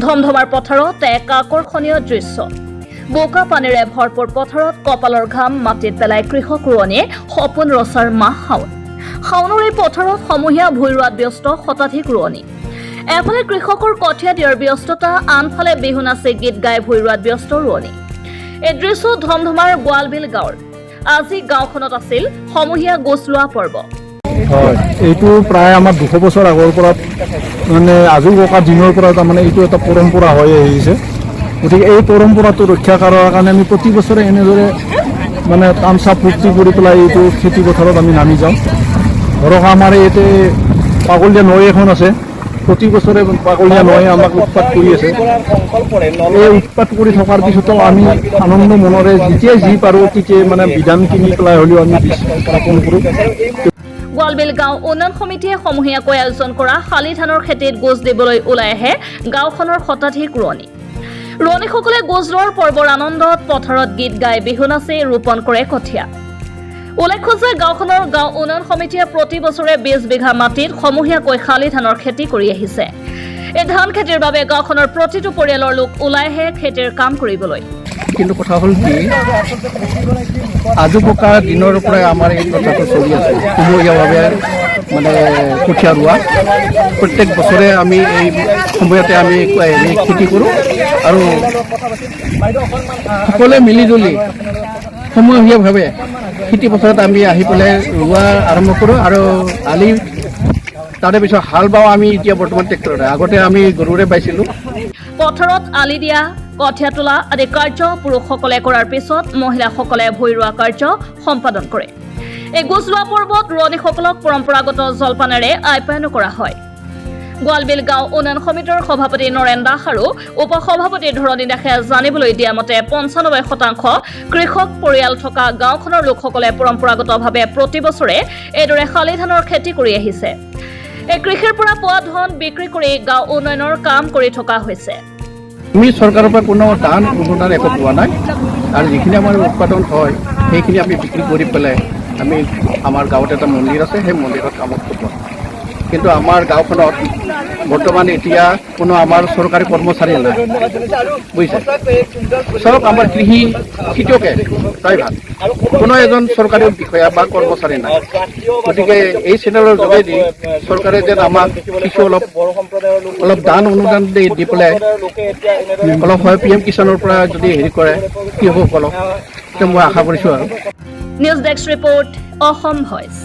ধমধমাৰ পথাৰত এক আকৰ্ষণীয় দৃশ্য। বোকা পানীৰে ভৰপূৰ পথাৰত কপালৰ ঘাম মাটিত পেলাই কৃষক ৰোৱনীয়ে সপোন ৰচাৰ মাহ শাওণ। শাওনৰ এই পথাৰত সমূহীয়া ভূঁই ৰোৱাত ব্যস্ত শতাধিক ৰোৱনী। এফালে কৃষকৰ কঠীয়া দিয়াৰ ব্যস্ততা, আনফালে বিহু নাচি গীত গাই ভূঁই ৰোৱাত ব্যস্ত ৰোৱনী। এই দৃশ্য ধমধমাৰ গোৱালবিল গাঁৱৰ। আজি গাঁওখনত আছিল সমূহীয়া গোচ লোৱা পৰ্ব। হয়, এইটো প্ৰায় আমাৰ 200 বছৰ আগৰ পৰা, মানে আজো ককা দিনৰ পৰা তাৰমানে এইটো এটা পৰম্পৰা হৈ আহিছে। গতিকে এই পৰম্পৰাটো ৰক্ষা কৰাৰ কাৰণে আমি প্ৰতি বছৰে এনেদৰে মানে তামচা ফূৰ্তি কৰি পেলাই এইটো খেতি পথাৰত আমি নামি যাওঁ। ধৰক, আমাৰ ইয়াতে পাগলদিয়া নৈ এখন আছে। প্ৰতি বছৰে পাগলদিয়া নৈ আমাক উৎপাত কৰি আছে। এই উৎপাত কৰি থকাৰ পিছতো আমি আনন্দ মনেৰে যেতিয়াই যি পাৰোঁ, তেতিয়াই মানে বিধান কিনি পেলাই হ'লেও আমি বীজ ৰোপণ কৰোঁ। গোৱালবিল গাঁও উন্নয়ন সমিতিয়ে সমূহীয়াকৈ আয়োজন কৰা শালি ধানৰ খেতিত গোজ দিবলৈ ওলাই আহে গাঁওখনৰ শতাধিক ৰোৱনী। ৰোৱনীসকলে গোজ লোৱাৰ পৰ্বৰ আনন্দত পথাৰত গীত গাই, বিহু নাচি ৰোপণ কৰে কঠীয়া। উল্লেখ্য যে গাঁওখনৰ গাঁও উন্নয়ন সমিতিয়ে প্ৰতি বছৰে 20 বিঘা মাটিত সমূহীয়াকৈ শালি ধানৰ খেতি কৰি আহিছে। এই ধান খেতিৰ বাবে গাঁওখনৰ প্ৰতিটো পৰিয়ালৰ লোক ওলাই আহে খেতিৰ কাম কৰিবলৈ। কিন্তু কথা হ'ল কি, আজো ককা দিনৰ পৰাই আমাৰ এই কথাটো চলি আছে। সমূহীয়াভাৱে মানে কঠীয়া ৰোৱা, প্ৰত্যেক বছৰে আমি এই সময়তে আমি হেৰি খেতি কৰোঁ আৰু সকলোৱে মিলি জুলি সমূহীয়াভাৱে খেতি পথাৰত আমি আহি পেলাই ৰোৱা আৰম্ভ কৰোঁ আৰু আলি, তাৰে পিছত হাল বাওঁ। আমি এতিয়া বৰ্তমান ট্ৰেক্টৰেৰে, আগতে আমি গৰুৰে বাইছিলোঁ। পথাৰত আলি দিয়া, কঠীয়া তোলা আদি কাৰ্য পুৰুষসকলে কৰাৰ পিছত মহিলাসকলে ভূঁই ৰোৱা কাৰ্য সম্পাদন কৰে। এই গোজ লোৱা পৰ্বত ৰোৱনীসকলক পৰম্পৰাগত জলপানেৰে আপ্যায়নো কৰা হয়। গোৱালবিল গাঁও উন্নয়ন সমিতিৰ সভাপতি নৰেন দাস আৰু উপ-সভাপতি ধৰণী দাসে জানিবলৈ দিয়া মতে, 95% কৃষক পৰিয়াল থকা গাঁওখনৰ লোকসকলে পৰম্পৰাগতভাৱে প্ৰতি বছৰে এইদৰে শালি ধানৰ খেতি কৰি আহিছে। এই কৃষিৰ পৰা পোৱা ধন বিক্ৰী কৰি গাঁও উন্নয়নৰ কাম কৰি থকা হৈছে। আমি চৰকাৰৰ পৰা কোনো দান অনুদান একো পোৱা নাই আৰু যিখিনি আমাৰ উৎপাদন হয়, সেইখিনি আমি বিক্ৰী কৰি পেলাই আমি আমাৰ গাঁৱত এটা মন্দিৰ আছে, সেই মন্দিৰত কামত খটোৱা। কিন্তু আমাৰ গাঁওখনত বৰ্তমান এতিয়া কোনো আমাৰ চৰকাৰী কৰ্মচাৰী নাই, বুজিছে? চব আমাৰ কৃষি খেতিয়কে প্ৰায়ভাগ, কোনো এজন চৰকাৰী বিষয়া বা কৰ্মচাৰী নাই। গতিকে এই চেনেলৰ যোগেদি চৰকাৰে যেন আমাক কিছু অলপ অলপ দান অনুদান দি দি পেলাই অলপ হয়, পি এম কিষাণৰ পৰা যদি হেৰি কৰে কৃষকসকলক, তেতিয়া মই আশা কৰিছোঁ আৰু। News desk report, Assam voice.